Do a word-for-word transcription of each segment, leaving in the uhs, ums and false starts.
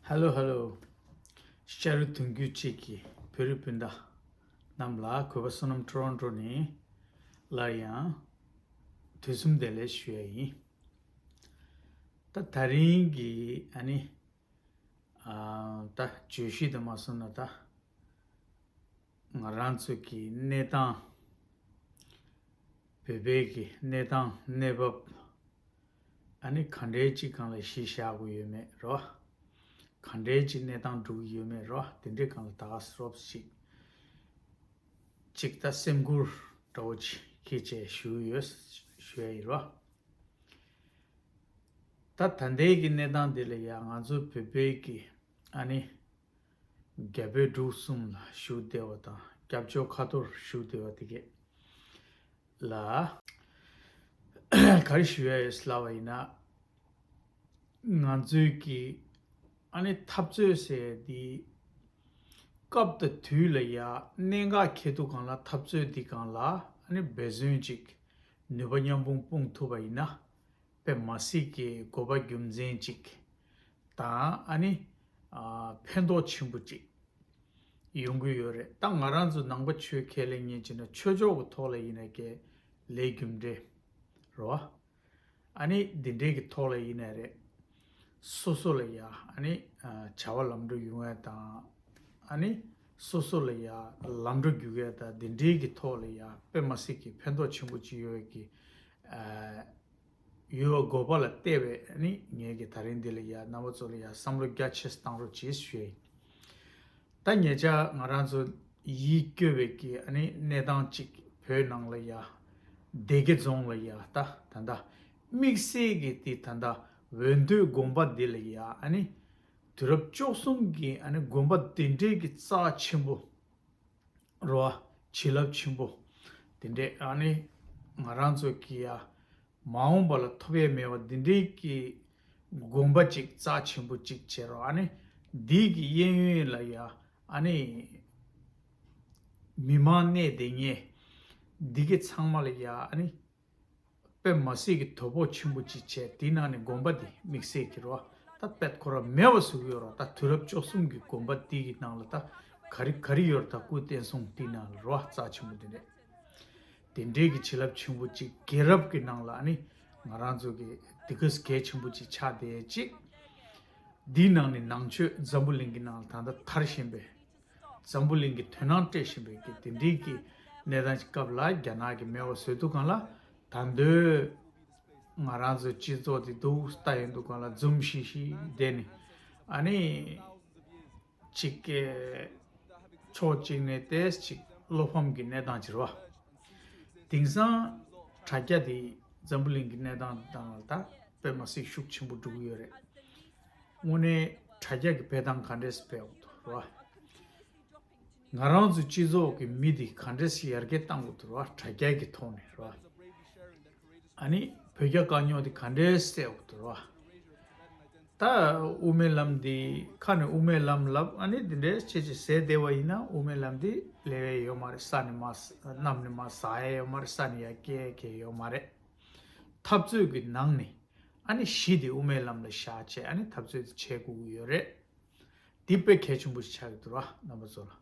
ཧ་ལོ་ཧ་ལོ། ཤ་རུ་དུང་རྒྱུད་གཅིག་གི་བོད་རིགས་སྤུན་ཟླ་རྣམས་ལ་གུས་པ་བསོད་ནམས་ཊོ་རོན་ཊོ་ནས་སླར་ཡང་དུས་གསུམ་བདེ་ལེགས་ཞུ་ཡ་ཡིན། ད་ད་རིང་གི་ཨ་ནི་ཨ་ད་བརྗོད་གཞི་དེ་མ་སོང་ན་ད། ང་རང་ཚོ་གི་གནས་སྟངས། བོད་པའི་གི་གནས་སྟངས་གནས་བབ། ཨ་ནི་ག་འདྲའི་ཅིག་སྒང་ལ་གཞི་བཞག་དགོས་ཡོད་མེད་རོ། ག་འདྲའི་ཅིག་གནས་སྟངས་འགྲོ་གི་ཡོད་མེད་རོ། དེ་འདྲའི་སྒང་ལ་ད་ག་སོབ་ཅིག་ཅིག་ད་སེམས་ཁུར་འདྲ་བོ་ཅིག་ཁྱེད་ཅེས་ཞུ་ཡོད་ཞུ་ཡ་ཡིན་རོ། ད་ད་ལྟའི་གི་གནས་སྟངས་འདི་ལ་ཡ་ང་ཚོ་བོད་པའི་གི་ཨ་ནི། རྒྱ་བོད་འབྲུག་གསུམ་ལ་བཞུགས་བསྡད་པ་དང་སྐྱབས་བཅོལ་ཁ་ཐོར་བཞུགས་བསྡད་པ་དེ་གས་ལ་ག་རེ་ཞུ་ཡ་ཡོད་ལབ་པ་ཡིན་ན། ང་ཚོའི་གི་ཨ་ནི་འཐབ་རྩོད་ཟེར་དེ་སྐབས་དང་དུས་ལ་ཡ་གནད་འགག་འཁེལ་དུས་སྒང་ལ་འཐབ་རྩོད་དེ་སྒང་ལ་ཨ་ནི་འབད་བརྩོན་ཅིག་ནུས་པ་མཉམ་སྤུངས་སྤུངས་ཐུབ་པ་ཡིན་ན། དཔེ་མ་སྲིད་ཀྱི་དགོས་པ་རྒྱུ་མཚན་ཅིག་དང་ཨ་ནི་ཨ་ཕན་ཐོགས་ཆེན་པོ་ཅིག་ཡོང་གི་ཡོད་རེད། ད་ང་རང་ཚོ་ནང་པ་ཆོས་ཁས་ལེན་མཁན་ཅིག་ན་ཆོས་ཕྱོགས་ཀྱི་ཐོག་ལ་ཡིན་ན་ཀྱི་ལས་རྒྱུ་འབྲས་རོ། ཨ་ནི་འདི་འདྲའི་གི་ཐོག་ལ་ཡིན་ན་རེད། སོ་སོ་ལ་ཡ་ཨ་ནི་ཨ་བྱ་བ་ལམ་འགྲོ་ཡོང་ཡ་དང་ཨ་ནི་སོ་སོ་ལ་ཡ་ལམ་འགྲོ་རྒྱུག་ཡ་དང་འདི་འདྲའི་གི་ཐོག་ལ་ཡ་དཔེ་མ་སྲིད་ཀྱི་ཕན་ཐོགས་ཆེན་པོ་ཅིག་ཡོད་ཀྱི་ཨ་ཡོད་དགོས་པ་ལ་བལྟས་པས་ནི་ངས་ཀྱི་ད་རིང་འདི་ལ་ཡ་རྣམ་པ་ཚོ་ལ་ཡ་བསམ་བློ་རྒྱ་ཆེ་བཏང་རོགས་བྱེད་ཞུ་ཡ་ཡིན། ད་ཉེ་ཆར་ང་རང་ཚོ་ཡིད་སྐྱོ་བའི་གི་ཨ་ནི་གནས་སྟངས་ཅིག་བོད་ནང་ལ་ཡ་སྡེ་དགེ་རྫོང་ལ་ཡ་ད་ད་ད་དམིགས་བསལ་གྱི་དེ་ད་ད་འོས་འདུས་དགོན་པ་འདི་ལ་ཡ་ཨ་ནི་དུས་རབས་བཅུ་གསུམ་གྱི་ཨ་ནི་དགོན་པ་འདི་འདྲའི་གི་རྩ་ཆེན་པོ། རོ། བྱིན་རླབས་ཆེན་པོ། དེ་འདྲས་ཨ་ནི་ང་རང་ཚོ་གི་ཡ་མ་འོངས་པ་ལ་ཐོབ་ཡས་མེད་པ་འདི་འདྲས་ཀྱི་དགོན་པ་ཅིག་རྩ་ཆེན་པོ་ཅིག་བྱེད་རོགས། ཨ་ནི་འདི་གི་གཡས་གཡོན་ལ་ཡ་ཨ་ནི་མི་མང་གནས་བསྡད་མཁན་འདི་གི་ཚང་མ་ལ་ཡ་ཨ་ནི། དཔེ་མ་སྲིད་ཀྱི་དོ་ཕོག་ཆེན་པོ་ཅིག་བྱས་དེའི་ནང་ནས་དགོན་པ་འདི་དམིགས་བསལ་གྱི་རོ། ད་དཔེ་ཁོ་རང་མེད་པ་བཟོ་གི་ཡོད་རོ། ད་དུས་རབས་བཅུ་གསུམ་གྱི་དགོན་པ་འདི་གི་ནང་ལ་ད་ག་རེ་ག་རེ་ཡོད་རོ། ད་སྐུ་རྟེན་གསུང་འདི་ནང་ལ་རོ་རྩ་ཆེན་པོ་འདི་རེད། དེ་འདྲའི་གི་བྱིན་རླབས་ཆེན་པོ་ཅིག་རྒྱལ་རབས་ཀྱི་ནང་ལ་ཨ་ནི་ང་རང་ཚོ་གི་འདི་ག་གལ་ཆེན་པོ་ཅིག་ཆགས་བསྡད་ཅིག་འདིའི་ནང་ནས་ནང་ཆོས་འཛམ་བུ་གླིང་གི་ནང་ལ་ད་ལྟ་དར་བཞིན་པའི། འཛམ་བུ་གླིང་གི་དོ་སྣང་སྤྲད་བཞིན་པའི་གི་དེ་འདྲའི་གི་གནས་སྟངས་ཀྱི་སྐབས་ལ་རྒྱ་ནག་གི་མེད་པ་བཟོས་འདུག་གང་ལ་ད་འདོད་ང་རང་ཚོའི་སྤྱི་ཚོགས་དེ་འདུག་ལྟ་ཡོང་འདུག་གང་ལ་འཛུམ་ཤིག་ཤིག་བསྡད་ནས་ཨ་ནི་གཅིག་གི་ཕྱོགས་གཅིག་ནས་ཏེས་གཅིག་བློ་ཕམ་གྱི་གནས་སྟངས་ཅིག་རེད་བ། དེང་སང་དྲ་རྒྱ་དེ་འཛམ་བུ་གླིང་གི་གནས་སྟངས་དང་ད་དཔེ་མ་སྲིད་ཤུགས་ཆེན་པོ་འགྲོ་གི་ཡོད་རེད། དངོས་གནས་དྲ་རྒྱ་གི་འཕེལ་སྟངས་ག་འདྲས་སྤེལ་འོག་ཏུ་རེད་བ། ང་རང་ཚོའི་སྤྱི་ཚོགས་ཀྱི་མི་དེ་ག་འདྲས་ཡར་རྒྱས་བཏང་དགོས་འདུག་ར། དྲ་རྒྱ་གི་ཐོག་ནས་ར། ཨ་ནི་བོད་རྒྱ་དཀའ་རྙོག་དེ་ག་འདྲས་སེལ་དགོས་འདུག་ར། ད་དབུ་མའི་ལམ་དེ་ཁ་ནས་དབུ་མའི་ལམ་ལབ་ཨ་ནི་དེ་འདྲས་བྱེད་ཅེས་ཟེར་བསྡད་པ་ཡིན་ན་དབུ་མའི་ལམ་དེ་ལེ་བའི་ཡོད་མ་རེད། ས་ནས་མ་ས་གནམ་ནས་མ་ཟག་ཡས་ཡོད་མ་རེད། ས་ནས་ཡར་སྐྱེ་མཁན་ཡོད་མ་རེད། འཐབ་རྩོད་ཀྱི་ནང་ནས་ཨ་ནི་གཞི་དེ་དབུ་མའི་ལམ་ལ་བཞག་བྱས་ཨ་ནི་འཐབ་རྩོད་དེ་བྱེད་དགོས་ཀྱི་ཡོད་རེད། འདི་དཔེ་གལ་ཆེན་པོ་ཞིག་ཆགས་ཀྱི་འདུག་ར་རྣམ་པ་ཚོ་ལ།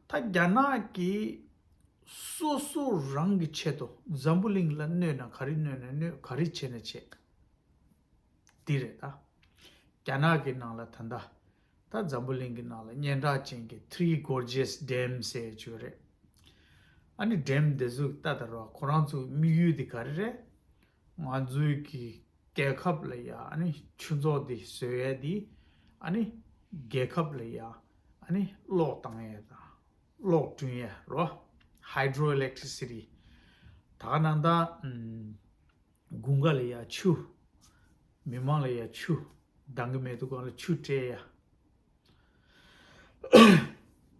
ད་རྒྱ་ནག་གིས་སོ་སོ་རང་གི་ཆེད་དུ་འཛམ་བུ་གླིང་ལ་གནོད་ན་ག་རེ་གནོད་ན་གནོད་ག་རེ་བྱེད་ན་བྱེད། འདི་རེད་ད། རྒྱ་ནག་གི་ནང་ལ་ད་ལྟ་ད་འཛམ་བུ་གླིང་གི་ནང་ལ་སྙན་གྲགས་ཅན་གྱི་Three Gorges Dam་ཟེར་ཡ་ཅིག་ཡོད་རེད། ཨ་ནི་ཌེམ་དེ་ཚོ་ལྟ་ད་ར་ཁོ་རང་ཚོ་དམིགས་ཡུལ་དེ་ག་རེ་རེད། ང་ཚོའི་གི་རྒྱལ་ཁབ་ལ་ཡ་ཨ་ནི་ཆུ་མཛོད་འདི་བཟོ་ཡ་འདི་ཨ་ནི་རྒྱལ་ཁབ་ལ་ཡ་ཨ་ནི་གློག་བཏང་ཡ་དང་གློག་བསྐྲུན་ཡ་རོ། Hydroelectricity། ད་ག་ནང་ད་ཨམ་དགུན་ཁ་ལ་ཡ་ཆུ། མི་མང་ལ་ཡ་ཆུ་འདང་གི་མེད་དུས་སྒང་ལ་ཆུ་སྤྲད་ཡ།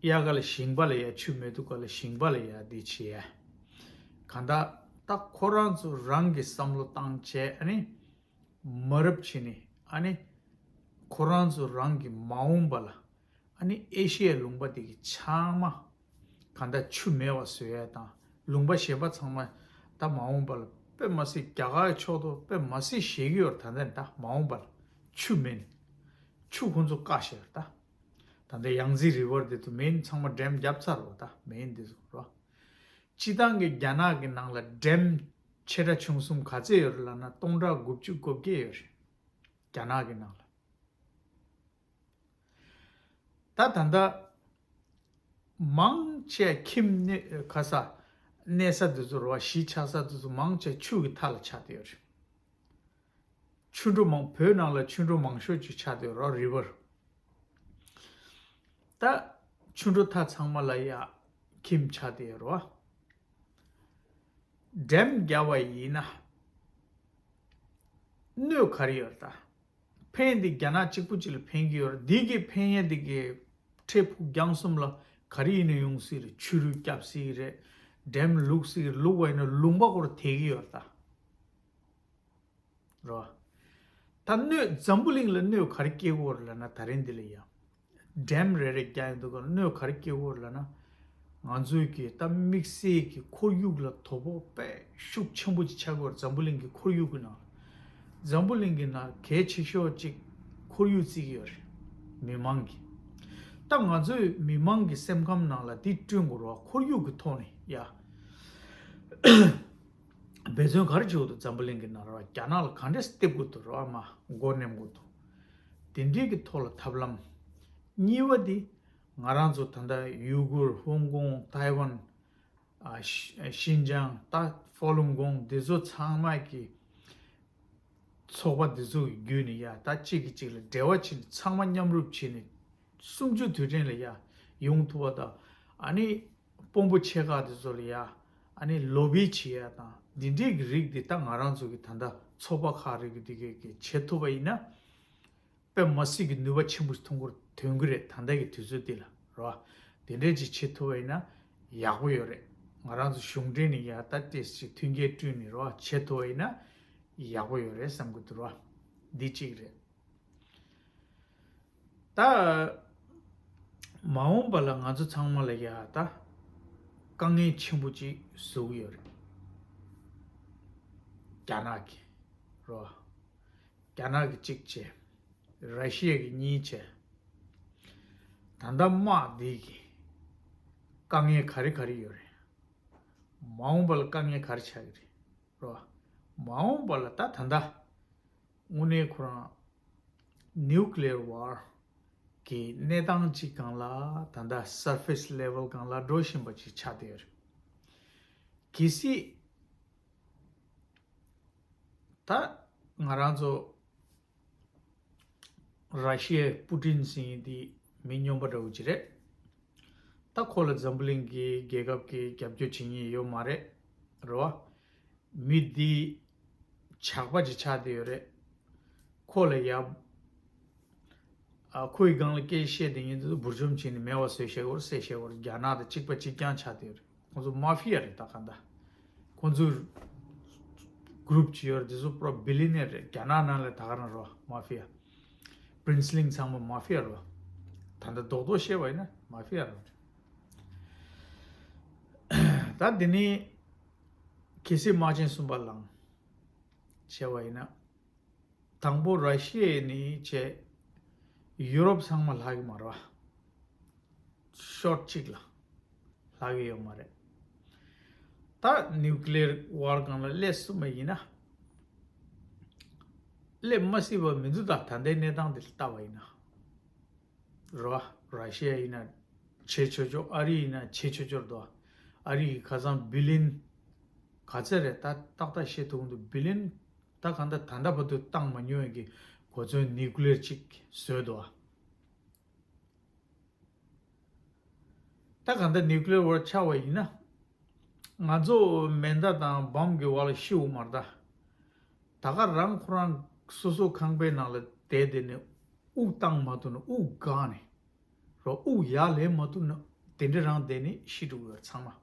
དབྱར་ཁ་ལ་ཞིང་པ་ལ་ཡ་ཆུ་མེད་དུས་སྒང་ལ་ཞིང་པ་ལ་ཡ་འདི་བྱེད་ཡ། གང་ལྟར་ད་ཁོ་རང་ཚོ་རང་གི་བསམ་བློ་བཏང་བྱས་ཨ་ནི་མ་རབས་ཕྱི་ནས་ཨ་ནི་ཁོ་རང་ཚོ་རང་གི་མ་འོངས་པ་ལ་ཨ་ནི་ཨེ་ཤི་ཡའི་ལུང་པ་དེ་གི་ཚང་མ་གང་ལྟར་ཆུ་མེད་པ་བཟོ་ཡ་དང་ལུང་པ་གཞན་པ་ཚང་མ་ད་མ་འོངས་པ་ལ་དཔེ་མ་སྲིད་རྒྱ་གར་ཕྱོགས་དུ་དཔེ་མ་སྲིད་ཞེད་ཀྱི་ཡོད་རེད། ད་ལྟ་ད་མ་འོངས་པ་ལ་ཆུ་མེད་ནས། ཆུ་ཁོང་ཚོ་བཀག་བཞག་ད། ད་ལྟ་ཡང་ཛི་རི་ཝར་དེ་ཚོ་མེན་ཚང་མ་ཌེམ་བརྒྱབ་ཚར་བ་ད་མེན་དེ་ཚོ་རོ། སྤྱི་བཏང་གི་རྒྱ་ནག་གི་ནང་ལ་ཌེམ་ཆེ་ཕྲ་ཆུང་གསུམ་ག་ཚད་ཡོད་རེད་ལབ་ན་སྟོང་ཕྲག་དགུ་བཅུ་གོ་བརྒྱད་ཡོད་རེད། རྒྱ་ནག་གི་ནང་ལ། ད་ད་ལྟ་མང་ཆེ་ཁྱིམ་གནས་ག་ས་གནས་ས་དེ་ཚོ་རོ་གཞིས་ཆགས་ས་དེ་ཚོ་མང་ཆེ་ཆུ་གི་མཐའ་ལ་ཆགས་བསྡད་ཡོད་རེད། ཆུ་འགྲོ་མང་བོད་ནང་ལ་ཆུ་འགྲོ་མང་ཤོས་ཅིག་ཆགས་བསྡད་ཡོད་རོ་རི་ཝར། ད་ཆུ་འགྲོ་མཐའ་ཚང་མ་ལ་ཡ་ཁྱིམ་ཆགས་བསྡད་ཡོད་རོ། ཌེམ་བརྒྱབ་པ་ཡིན་ན་གནོད་ག་རེ་ཡོད་ད། ཕན་འདི་རྒྱ་ནག་གཅིག་པུ་གཅིག་ལ་ཕན་གྱི་ཡོད་རེད། འདི་གི་ཕན་ཡས་འདི་གི་འཕྲལ་ཕུགས་རྒྱང་གསུམ་ལ་ག་རེ་ཡིན་ན་ཡོང་སྲིད་རེད། ཆུ་རུད་བརྒྱབ་སྲིད་རེད། ཌེམ་ལུག་སྲིད་རེད། ལུག་པ་ཡིན་ན་ལུང་པ་སྐོར་དེད་ཀྱི་ཡོད་རེད་ད། རོ། ད་གནོད་འཛམ་བུ་གླིང་ལ་གནོད་ག་རེ་སྐྱེལ་གྱི་ཡོད་རེད་ལབ་ན་ད་རིང་འདི་ལ་ཡ། ཌེམ་རེ་རེ་རྒྱག་ཡོང་དུས་སྐབས་ལ་གནོད་ག་རེ་སྐྱེལ་གྱི་ཡོད་རེད་ལབ་ན། ང་ཚོའི་གི་ད་དམིགས་བསལ་གྱི་ཁོར་ཡུག་ལ་དོ་ཕོག་དཔེ་ཤུགས་ཆེན་པོ་ཅིག་ཆགས་ཀྱི་ཡོད་རེད། འཛམ་བུ་གླིང་གི་ཁོར་ཡུག་གི་ནང་ལ། འཛམ་བུ་གླིང་གི་ནང་གལ་ཆེ་ཤོས་ཅིག་ཁོར་ཡུག་བརྩི་གི་ཡོད་རེད། མི་མང་གི། ད་ང་ཚོའི་མི་མང་གི་སེམས་ཁམས་ནང་ལ་འདི་བསྐྲུན་དགོས་རེད་བ། ཁོར་ཡུག་གི་ཐོག་ནས་ཡ། འབད་བརྩོན་ག་རེ་བྱེད་དགོས་འདུག་འཛམ་བུ་གླིང་གི་ནང་ལ་རྒྱ་ནག་ལ་ག་འདྲས་སྟེར་དགོས་འདུག་རོ། ཨ་མ་མགོ་ནེམ་དགོས་འདུག་དེ་འདྲས་ཀྱི་ཐོག་ལ་ཐབས་ལམ། གཉིས་པ་འདི་ང་རང་ཚོ་ད་ལྟ་ཡུ་གུར་ཧོང་ཀོང་ཐའེ་ཝན། ཨ་ཤི་ཤིན་ཅང་ད་ཧྥོ་ལུང་གོང་འདི་ཚོ་ཚང་མ་གི་ཚོགས་པ་འདི་ཚོ་གི་བརྒྱུད་ནས་ཡ་ད་གཅིག་གིས་གཅིག་ལ་འབྲེལ་བ་བྱས་ནས་ཚང་མ་མཉམ་རུབ་བྱས་ནས་གསུམ་བཅུ་དུས་དྲན་ལ་ཡ་ཡོང་ཐུབ་པ་དང་། ཨ་ནི། དཔོན་པོ་ཆེ་ཁག་དེ་ཚོ་ལ་ཡ་ཨ་ནི་ལོ་བི་བྱེད་ཡ་དང་འདི་འདྲའི་གི་རིགས་འདི་ད་ང་རང་ཚོ་གི་ད་ལྟ་ཚོགས་པ་ཁག་རིགས་འདི་གས་གི་བྱེད་ཐུབ་པ་ཡིན་ན། དཔེ་མ་སྲིད་ཀྱི་ནུས་པ་ཆེན་པོ་ཐོན་གི་ཐོན་གི་རེད། ད་ལྟ་གི་དུས་ཚོད་འདི་ལ་རོ། དེ་འདྲའི་ཅིག་བྱེད་ཐུབ་པ་ཡིན་ན་ཡག་པོ་ཡོད་རེད། ང་རང་ཚོ་གཞུང་འབྲེལ་ནས་ཡ་ད་ཏེ་ཅིག་མཐུན་རྐྱེན་བསྐྲུན་ནས་རོ་བྱེད་ཐུབ་པ་ཡིན་ན་ཡག་པོ་ཡོད་རེད་བསམ་གི་འདུག་རོ། འདི་གཅིག་རེད། ད་མ་འོངས་པ་ལ་ང་ཚོ་ཚང་མ་ལ་ཡ་ད་དཀའ་ངལ་ཆེན་པོ་ཅིག་བཟོ་གི་ཡོད་རེད། རྒྱ་ནག་གི་རོ། རྒྱ་ནག་གི་གཅིག་བྱས། ར་ཤི་ཡ་གི་གཉིས་བྱས། ད་ལྟ་དམག་འདི་གི་དཀའ་ངལ་ག་རེ་ག་རེ་ཡོད་རེད། མ་འོངས་པ་ལ་དཀའ་ངལ་ག་རེ་ཆགས་ཀྱི་རེད། རོ། མ་འོངས་པ་ལ་ད་ད་ལྟ་དངོས་གནས་ཁོ་རང་nuclear war གི་གནས་སྟངས་ཅིག་སྒང་ལ་ད་ལྟ་surface level སྒང་ལ་འགྲོ་བཞིན་པ་ཅིག་ཆགས་བསྡད་ཡོད་རེད། གལ་སྲིད་ད་ང་རང་ཚོ་ར་ཤི་ཡའི་པུ་ཏིན་ཟེར་མཁན་དེ་མི་སྨྱོན་པ་འདྲ་བོ་ཅིག་རེད། ད་ཁོ་ལ་འཛམ་བུ་གླིང་གི་རྒྱལ་ཁབ་ཀྱིས་རྒྱབ་སྐྱོར་བྱེད་མཁན་ཡོད་མ་རེད། རེད་བ། མི་འདི་ཇག་པ་ཅིག་ཆགས་བསྡད་ཡོད་རེད། ཁོ་ལ་ཡ། ཨ་ཁོའི་སྒང་ལ་སྐད་ཆ་བཤད་བསྡད་མཁན་དེ་ཚོ་འབུར་འཇོམས་བྱས་ནས་མེད་པ་བཟོས་བཞག་ཡོད་རེད། བསད་བཞག་ཡོད་རེད། རྒྱ་ནག་དང་གཅིག་པ་གཅིག་རྐྱང་ཆགས་བསྡད་ཡོད་རེད། ཁོང་ཚོ་མ་ཧྥི་ཡ་རེད་ད་ག་འདྲ། ཁོང་ཚོའི་གུ་རུབ་ཅིག་ཡོད་རེད། དེ་ཚོ་པུ་ར་བི་ལི་ནེར་རེད། རྒྱ་ནག་ནང་ལ་ད་ག་རང་རོ་མ་ཧྥི་ཡ། པི་རིན་སི་ལིང་ཚང་མ་མ་ཧྥི་ཡ་རོ། ད་ལྟ་རྡོག་རྡོག་བཤད་པ་ཡིན་ན་མ་ཧྥི་ཡ་རོ། ད་འདི་ནི་གལ་སྲིད་དམག་ཆེན་གསུམ་པ་ལངས་བྱས་པ་ཡིན་ན། དང་པོ་ར་ཤི་ཡ་ནས་བྱས་ཡུ་རོབ་ཚང་མ་ལྷག་གི་མ་རེད་བ། ཤོར་གཅིག་ལ་ལྷག་གི་ཡོད་མ་རེད། ད་nuclear war སྒང་ལ་སླེབས་སོང་བ་ཡིན་ན། སླེབས་མ་སྲིད་པ་མི་འདུག་ད་ད་ལྟའི་གནས་སྟངས་འདི་ལ་བལྟས་པ་ཡིན་ན། རེད་བ། ར་ཤི་ཡ་ཡིན་ན་བྱེད་ཆོག་ཆོག་ཨ་རི་ཡིན་ན་བྱེད་ཆོག་ཆོག་འདུག་ཨ་རི་ཡིས་ཁ་སང་བི་ལིན་ག་ཚད་རེད་ད་ཏག་ཏག་བཤད་ཐུབ་མི་འདུག་བི་ལིན་ད་གང་ལྟར་ད་ལྟ་བར་དུ་བཏང་མ་མྱོང་ཡ་གི་གོ་མཚོན་nuclear གཅིག་བཟོས་འདུག་ཨ། ད་གང་ལྟར་nuclear war ཆགས་པ་ཡིན་ན། ང་ཚོ་མེ་མདའ་དང་བམ་གྱི་བར་ལ་ཤི་འོ་མ་རེད་ད། ད་ག་རང་ཁོ་རང་སོ་སོ་ཁང་པའི་ནང་ལ་བསྡད་དེ་ནས་དབུགས་བཏང་མ་ཐུབ་ན་དབུགས་འགག་ནས། རོ་དབུགས་ཡར་ལེན་མ་ཐུབ་ན་དེ་འདྲ་རང་བསྡད་ནས་ཤི་འགྲོ་གི་ཡོད་ཚང་མ།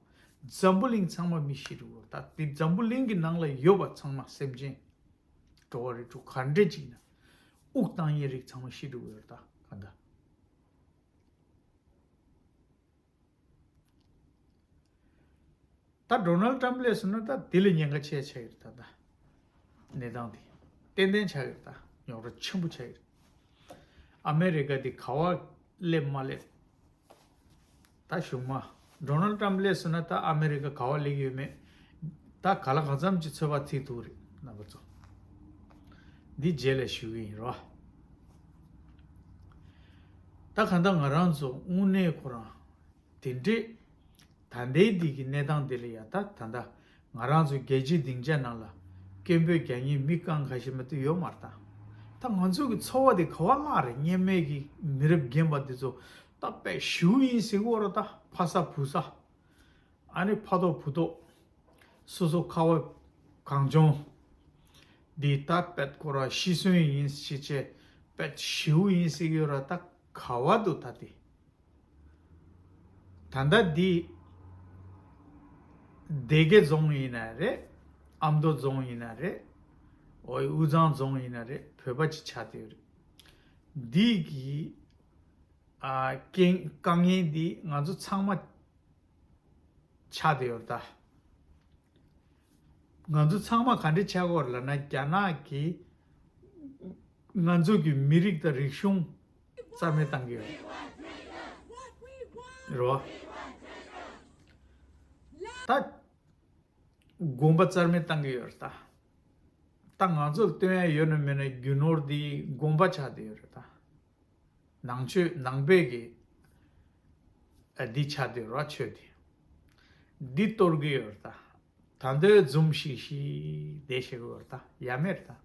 འཛམ་བུ་གླིང་ཚང་མ་མི་ཤི་འགྲོ་གི་ཡོད་ད། དེ་འཛམ་བུ་གླིང་གི་ནང་ལ་ཡོད་པ་ཚང་མ་སེམས་ཅན། འགྲོ་བ་རིགས་དྲུག་ག་འདྲ་ཅིག་ཡིན་ན། དབུགས་བཏང་ཡས་རིགས་ཚང་མ་ཤི་འགྲོ་གི་ཡོད་ད་ག་འདྲ། ད་ཌོ་ནལ་ཊམ་སླེབས་སོང་ན་ད་དེ་ལས་ཉེན་ཁ་ཆེ་ཆགས་ཡོད་རེད་ད་ད། གནས་སྟངས་དེ་ཏན་ཏན་ཆགས་ཡོད་རེད་ད། རྙོག་དྲ་ཆེན་པོ་ཆགས་ཡོད་རེད། ཨ་མེ་རི་ཀ་དེ་ག་བ་སླེབས་མ་སླེབས། ད་གཞུག་མ་ཌོ་ནལ་ཊམ་སླེབས་སོང་ན་ད་ཨ་མེ་རི་ཀ་ག་བ་སླེབས་ཡོད་མེད། ད་ག་ལ་གང་འཚམ་གྱི་ཚོད་དཔག་ཚིག་ཐུག་རེད་རྣམ་པ་ཚོ། འདི་རྗེས་ལ་ཞུ་གི་ཡིན་རོ། ད་གང་ལྟར་ང་རང་ཚོ་དངོས་གནས་ཁོ་རང་དེ་འདྲས། ད་ལྟའི་འདི་གི་གནས་སྟངས་འདི་ལ་ཡ་ད་ད་ལྟ་ང་རང་ཚོ་རྒྱལ་སྤྱིའི་སྡིངས་ཆ་ནང་ལ་སྐད་འབོད་རྒྱག་མཁན་མི་རྐང་ཁ་ཤས་མ་གཏོགས་ཡོད་མ་རེད་ད། ད་ང་ཚོ་གི་འཚོ་བ་དེ་ག་བ་བརླག་རེད། སྔོན་མའི་གི་མི་རབས་རྒན་པ་འདི་ཚོ་ད་དཔེ་ཞེ་པོ་ཡིན་ཟེར་གི་ཡོད་རེད་ད། ཕ་ས་བུ་ས། ཨ་ནི་ཕ་ཐོག་བུ་ཐོག་སོ་སོ་ཁ་བ་གངས་ལྗོངས་འདི་ད་དཔེ་ཁོ་ར་ཤི་གསོན་ཡིན་ཟེར་བྱས་དཔེ་ཞེ་པོ་ཡིན་ཟེར་གི་ཡོད་རེད་ད། ག་བ་འདུག་ད་དེ། ད་ལྟ་འདི་སྡེ་དགེ་རྫོང་ཡིན་ན་རེད། ཨ་མདོ་རྫོང་ཡིན་ན་རེད། འོ་དབུས་གཙང་རྫོང་ཡིན་ན་རེད། བོད་པ་ཅིག་ཆགས་བསྡད་ཡོད་རེད། འདི་གི་ཨ་རྐྱེན་དཀའ་ངལ་འདི་ང་ཚོ་ཚང་མ་ཆགས་བསྡད་ཡོད་རེད་ད། ང་ཚོ་ཚང་མ་ག་འདྲ་ཆགས་ཀྱི་ཡོད་རེད་ལབ་ན། རྒྱ་ནག་གིས་ང་ཚོ་གི་མི་རིགས་དང་རིག་གཞུང་རྩ་མེད་བཏང་གི་ཡོད་རེད་བ། ད་དགོན་པ་རྩ་མེད་བཏང་གི་ཡོད་རེད་ད། ད་ང་ཚོར་སྟོན་ཡ་ཡོད་ན་མེད་ན་རྒྱུ་ནོར་འདི་དགོན་པ་ཆགས་བསྡད་ཡོད་རེད་ད། ནང་ཆོས་ནང་པའི་གི་ཨ་འདི་ཆགས་བསྡད་ཡོད་རེད་བ། ཆོས་འདི་འདི་གཏོར་གི་ཡོད་རེད་ད། ད་འདོད་འཛུམ་ཤིག་ཤིག་བསྡད་བཞག་གི་ཡོད་རེད་ད། ཡ་མེད་རེད་ད།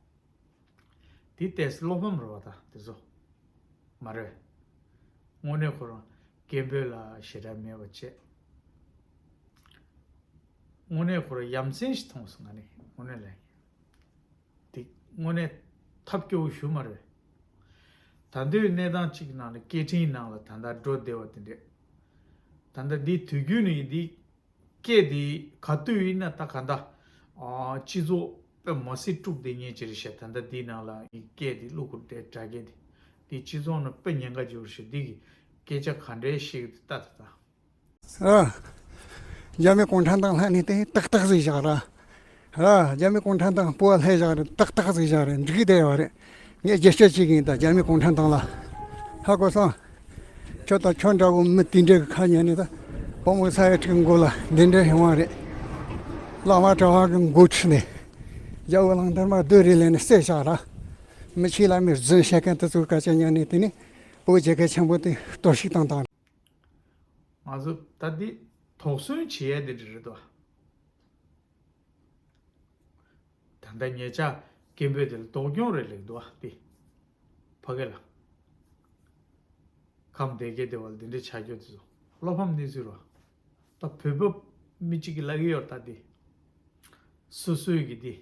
དེ་ཏོག་ཙམ་བློ་ཕམ་རེད་བ་ད་དེ་ཚོ། མ་རེད། དངོས་གནས་ཁོ་རང་སྐད་འབོད་ལ་ཞེ་དྲག་མེད་པ་བྱས། དངོས་གནས་ཁོ་རང་ཡ་མཚན་ཞིག་མཐོང་སོང་ང་ནི་དངོས་གནས་ལ། དེ་དངོས་གནས་ཐབས་སྐྱོ་བོ་ཞེ་པོ་མ་རེད། ད་ལྟའི་གནས་སྟངས་གཅིག་གི་ནང་ལ་སྐད་འཕྲིན་ནང་ལ་ད་ལྟ་འགྲོ་བསྡད་པ་དེ་འདྲས། ད་ལྟ་འདི་དུས་རྒྱུན་ནས་འདི་སྐད་འདི་ག་དུས་ཡིན་ན་ད་ག་ད་ཨ་སྤྱི་ཚོགས་དཔེ་མ་སྲིད་དཀྲུགས་བསྡད་མཁན་ཅིག་རེད་ཤག་ད་ལྟ་འདི་ནང་ལ་ཡི་སྐད་འདི་བླུག་དགོས་རེད། དྲ་རྒྱ་འདི་འདི་སྤྱི་ཚོགས་ནང་དཔེ་ཉེན་ཁ་ཅིག་རེད་ཤག་འདི་གི་སྐད་ཆ་ག་འདྲས་བཤད་ཀྱི་འདུག་ལྟ་ད་ད། ཨ། རྒྱ་མི་གུང་ཁྲན་ཏང་ལྷན་ནི་དེ་ཏག་ཏག་ཟིག་བཞག་ར། ཨ། རྒྱ་མི་གུང་ཁྲན་ཏང་སྤོ་བ་ལྷས་བཞག་རེད། ཏག་ཏག་ཟིག་བཞག་རེད། འགྲིག་བསྡད་ཡོད་རེད། ངས་རྒྱབ་སྐྱོར་བྱེད་ཀྱི་ཡིན་ད་རྒྱ་མི་གུང་ཁྲན་ཏང་ལ། ཧ་གོ་སོང་། ཁྱོད་དང་ཁྱོད་འདྲ་བོ་མི་དེ་འདྲའི་ཁ་ཉན་ནི་ད། བུ་མོ་ས་ཡ་དྲུག་མགོ་ལ་འདི་འདྲའི་ཧེ་བ་རེད། བླ་མ་གྲྭ་བ་གི་མགོ་ཁྲིད་ནས། རྒྱ་བོ་གླང་དར་མ་རྡོ་རེ་ལེན་ནས་བསད་བཞག་ར། མི་ཆོས་ལ་མི་རྫུན་བཤད་མཁན་དེ་ཚོའི་སྐད་ཆ་ཉན་ནས་དེ་ནི་བོད་རྒྱལ་ཁབ་ཆེན་པོ་དེ་གཏོར་བཤིག་བཏང་བཏང་། ང་ཚོ་ད་འདི་དོགས་ཟོན་བྱེད་ཡ་འདི་འདྲ་རེད་དོ། ད་ལྟ་ཉེ་ཆར་སྐད་འབོད་དེ་ལ་སྡུག་གྱོང་རེ་ལེགས་འདུག་བ་འདི། ཕ་གི་ལ། ཁམས་སྡེ་དགེ་སྡེ་བ་ལ་འདི་འདྲའི་བྱ་སྤྱོད་དེ་ཚོ་བློ་ཕམ་གནས་ཚུལ་རོ། ད་བོད་པ་མི་གཅིག་གིས་ལབ་ཀྱི་ཡོད་རེད་ད་འདི། སོ་སོའི་གི་འདི།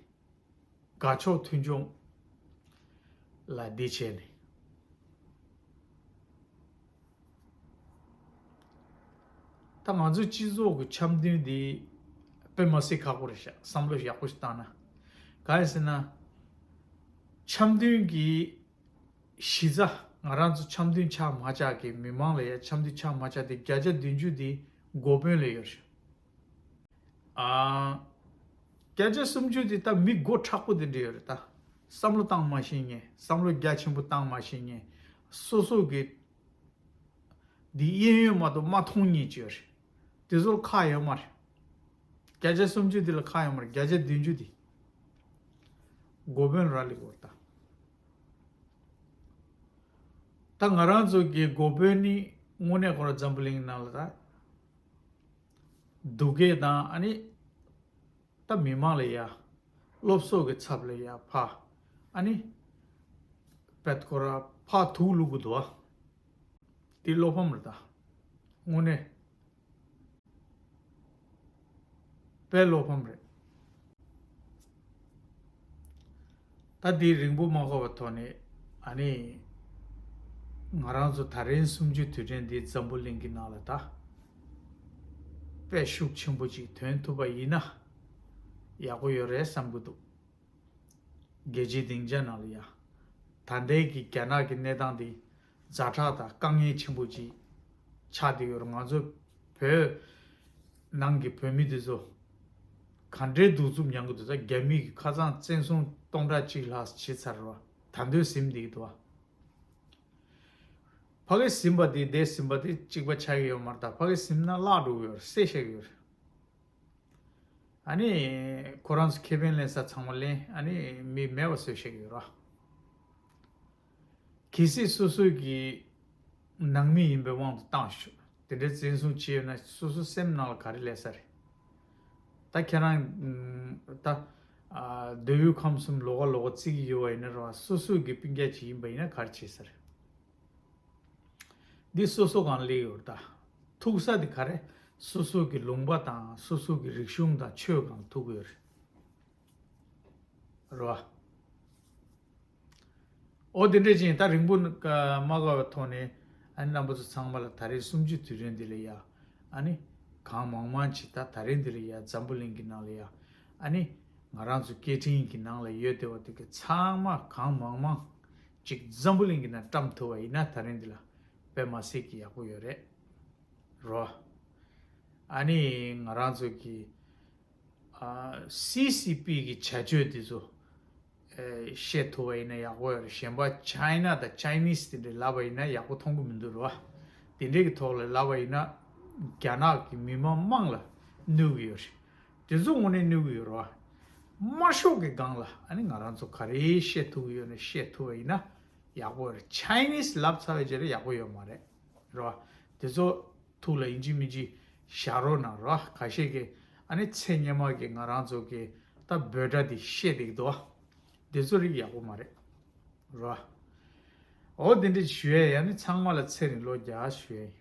དགའ་ཕྱོགས་མཐུན་ཕྱོགས་ལ་འདི་བྱས་ནས། ད་ང་ཚོའི་སྤྱི་ཚོགས་ཀྱི་འཆམ་མཐུན་འདི་དཔེ་མ་སྲིད་ཁག་པོ་རེད་ཤག་བསམ་བློ་ཡག་པོ་ཞིག་བཏང་ན། གང་ཡིན་ཟེར་ན། འཆམ་མཐུན་གྱི་གཞི་རྩ་ང་རང་ཚོ་འཆམ་མཐུན་ཆགས་མ་ཆགས་ཀྱི་མི་མང་ལ་ཡ་འཆམ་མཐུན་ཆགས་མ་ཆགས་དེ་བརྒྱ་ཆ་བདུན་ཅུ་དེ་འགོ་དཔོན་ལ་ཡོད་ཤག་ཨ། བརྒྱ་ཆ་སུམ་ཅུ་དེ་ད་མི་མགོ་མཁྲེགས་པོ་དེ་འདྲ་ཡོད་རེད་ད། བསམ་བློ་བཏང་མ་ཤེས་མཁན། བསམ་བློ་རྒྱ་ཆེན་པོ་བཏང་མ་ཤེས་མཁན། སོ་སོ་གི་འདི་གཡས་གཡོན་མ་གཏོགས་མ་མཐོང་མཁན་ཅིག་ཡོད་རེད། དེ་ཚོར་ཁག་ཡོད་མ་རེད། བརྒྱ་ཆ་སུམ་ཅུ་དེ་ལ་ཁག་ཡོད་མ་རེད། བརྒྱ་ཆ་བདུན་ཅུ་དེ་འགོ་དཔོན་ར་ལི་གོ་ད། ད་ང་རང་ཚོ་གི་འགོ་དཔོན་ནི་དངོས་གནས་ཁོ་ར་འཛམ་བུ་གླིང་ནང་ལ་ད། སྡུག་སྐད་དང་ཨ་ནི། ད་མི་མང་ལ་ཡ། སློབ་གསོ་གི་ཚབ་ལ་ཡ་ཕ། ཨ་ནི། དཔེ་ཁོ་ར་ཕ་དུག་བླུག་གི་འདུག་ཨ། དེ་བློ་ཕམ་རེད་ད། དངོས་གནས། དཔེ་བློ་ཕམ་རེད། ད་དེ་རིང་པོ་མ་འགོར་བའི་ཐོག་ནས་ཨ་ནི། ང་རང་ཚོ་ད་རིང་གསུམ་བཅུའི་དུས་དྲན་འདི་འཛམ་བུ་གླིང་གི་ནང་ལ་ད་དཔེ་ཤུགས་ཆེན་པོ་ཅིག་ཐོན་ཐུབ་པ་ཡིན་ན་ཡག་པོ་ཡོད་རེད་བསམ་གྱི་འདུག་རྒྱལ་སྤྱིའི་སྡིངས་ཆ་ནང་ལ་ཡ། ད་ལྟའི་གི་རྒྱ་ནག་གི་གནས་སྟངས་འདི་ཛ་དྲག་དང་དཀའ་ངལ་ཆེན་པོ་ཅིག་ཆགས་བསྡད་ཡོད་རེད། ང་ཚོ་བོད་ནང་གི་བོད་མི་འདི་ཚོ་ག་འདྲའི་གདུག་རྩུབ་མྱང་གི་འདུག་ད་རྒྱ་མི་གི་ཁ་སང་བཙན་བཟུང་སྟོང་ཕྲག་གཅིག་ལྷག་བྱས་ཚར་བ་ད་དུང་ཟིན་བསྡད་ཀྱི་འདུག་བ། ཕ་གི་ཟིན་པ་དེ་དེ་ཟིན་པ་དེ་གཅིག་པ་ཆགས་ཀྱི་ཡོད་མ་རེད། ད་ཕ་གི་ཟིན་ན་བརླག་འགྲོ་གི་ཡོད་རེད། བསད་བཞག་གི་ཡོད་རེད། ཨ་ནི་ཁོ་རང་ཚོ་ཁེ་ཕན་ལེན་ས་ཚང་མ་ལེན། ཨ་ནི་མི་མེད་པ་བཟོས་བཞག་གི་ཡོད་རེད། གལ་སྲིད་སོ་སོ་གི་ནང་མི་ཡིན་པའི་དབང་དུ་བཏང་ཞུ། དེ་འདྲའི་བཙན་བཟུང་བྱས་ཡོད་ན་སོ་སོ་སེམས་ནང་ལ་ག་རེ་སླེབས་ས་རེད། ད་ཁྱེད་རང་ད་མདོ་དབུས་ཁམས་གསུམ་ལོགས་ཀ་ལོགས་ཀ་བརྩི་གི་ཡོད་པ་ཡིན་ན་རེད་བ། སོ་སོ་གི་སྤུན་ཀྱག་ཅིག་ཡིན་པ་ཡིན་ན་ག་རེ་བྱེད་ས་རེད། འདི་སོ་སོ་སྒང་སླེབས་ཡོད་རེད་ད། ཐུག་ས་དེ་ག་རེ། སོ་སོ་གི་ལུང་པ་དང་སོ་སོ་གི་རིག་གཞུང་དང་ཆོས་སྒང་ཐུག་གི་ཡོད་རེད། རེད་བ། འོ་དེ་འདྲས་ཅིག་ད་རིང་པོ་མ་དགོས་པའི་ཐོག་ནས་ཨ་ནི་རྣམ་པ་ཚོ་ཚང་མ་ལ་ད་རེས་གསུམ་བཅུའི་དུས་དྲན་འདི་ལ་ཡ། ཨ་ནི་གང་མང་མང་ཅིག་ད་ད་རེས་འདི་ལ་ཡ་འཛམ་བུ་གླིང་གི་ནང་ལ་ཡ། ཨ་ནི་ང་རང་ཚོ་སྐད་འཕྲིན་གྱི་ནང་ལ་ཡོད་བསྡད་པ་དེ་ག་ཚང་མ་གང་མང་མང་ཅིག་འཛམ་བུ་གླིང་གི་ནང་བཀྲམ་ཐུབ་པ་ཡིན་ན་ད་རེས་འདི་ལ་དཔེ་མ་སྲིད་ཀྱི་ཡག་པོ་ཡོད་རེད། རོ། ཨ་ནི་ང་རང་ཚོ་གི་ཨ་སི་སི་པི་གི་བྱ་སྤྱོད་འདི་ཚོ་ཨེ་བཤད་ཐུབ་པ་ཡིན་ན་ཡག་པོ་ཡོད་རེད། གཞན་པ་ཅའི་ན་དང་ཅའི་ནིས་དེ་འདྲས་ལབ་པ་ཡིན་ན་ཡག་པོ་མཐོང་གི་མི་འདུག་རོ། དེ་འདྲས་ཀྱི་ཐོག་ལ་ལབ་པ་ཡིན་ན་རྒྱ་ནག་གི་མི་མང་མང་ལ་གནོད་གི་ཡོད་རེད། དེ་ཚོ་དངོས་གནས་གནོད་གི་ཡོད་རེད་བ། དམར་ཤོག་གི་སྒང་ལ་ཨ་ནི་ང་རང་ཚོ་ག་རེ་བཤད་ཐུབ་ཀྱི་ཡོད་ན་བཤད་ཐུབ་པ་ཡིན་ན་ཡག་པོ་རེད། ཅའི་ནིས་ལབ་ཚར་བའི་རྗེས་ལ་ཡག་པོ་ཡོད་མ་རེད། རེད་བ། དེ་ཚོ་ཐུགས་ལ་ཡིན་གཅིག་མིན་གཅིག་བཞག་རོགས་གནང་རོགས། ཁ་ཤས་ཀྱིས་ཨ་ནི་ཚེ་སྔོན་མ་གི་ང་རང་ཚོ་གི་ད་འབོད་སྒྲ་དེ་བཤད་བསྡད་ཀྱི་འདུག་བ། དེ་ཚོ་རིགས་ཡག་པོ་མ་རེད། རོ། འོ་དེ་འདྲ་ཞུ་ཡས་ཡ་ནི་ཚང་མ་ལ་ཚེ་རིང་ལོ་བརྒྱ་ཞུ་ཡས་ཡིན།